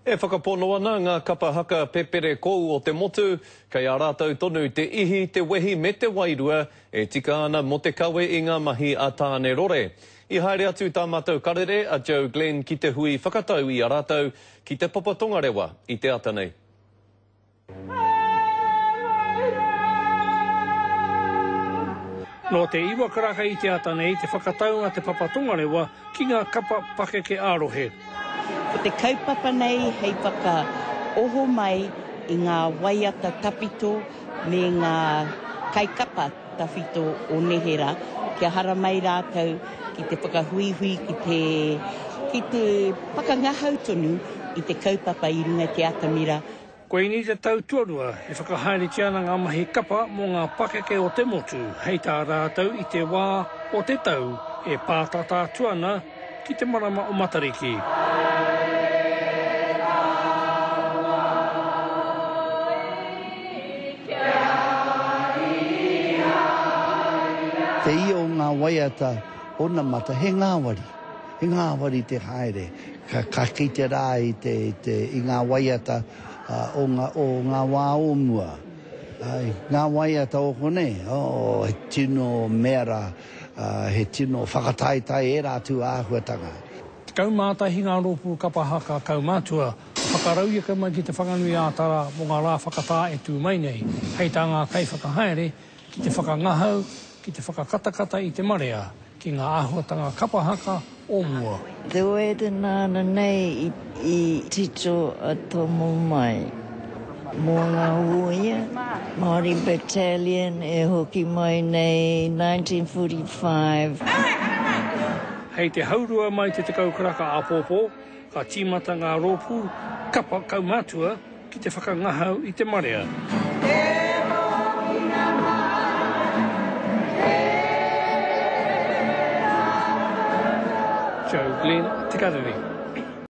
E whakapono ana ngā kapa haka pepere kou o te motu, kei a rātou tonu te ihi, te wehi me te wairua e tika ana mō te kawe i ngā mahi a Tāne Rore. I haere atu tā mātou karere a Joe Glenn ki te hui whakatau i a rātou ki Te Papa Tongarewa i te ata nei. Nō te iwa karaka i te ata nei te whakatau a Te Papa Tongarewa ki ngā kapa pakeke ā-rohe. Ko te kaupapa nei hei whakaoho mai i ngā waiata tawhito me ngā kaikapa tawhito o neherā kia haramai rātou ki te whakahuihui ki te ki te whakangahau tonu i te kaupapa i runga i te atamira. Koinei te tau tuarua e whakahaeretia ana ngā mahi kapa mō ngā pakeke o te motu hei tā rātou i te wā o te tau e pātata atu ana ki te marama o Matariki. Te ia o ngā waiata onamata he ngāwari, he ngāwari te haere. Ka, ka kite rā i te, i te, i ngā waiata o ngā, o ngā wā o mua. Ai, ngā waiata o konei, oh, he tino mea rā, he tino whakataetae ērā atu āhuatanga. 11 ngā rōpū kapa haka kaumātua ka whakarauika mai ki Te Whanganui-ā-Tara mō ngā rā whakatā e tū mai nei, hei tā ngā kaiwhakahaere, ki te whakangahau, ki te whakakatakata i te marea, ki ngā āhuatanga kapa haka o mua. Te waiata nāna nei i tito a Tomo Mai mō ngā hōia, Māori Battalion e hoki mai nei 1945. Hei te haurua mai te 10 karaka āpōpō, ka tīmata ngā rōpū kapa kaumātua ki te whakangahau i te marea. Joe Glenn, Te Karere.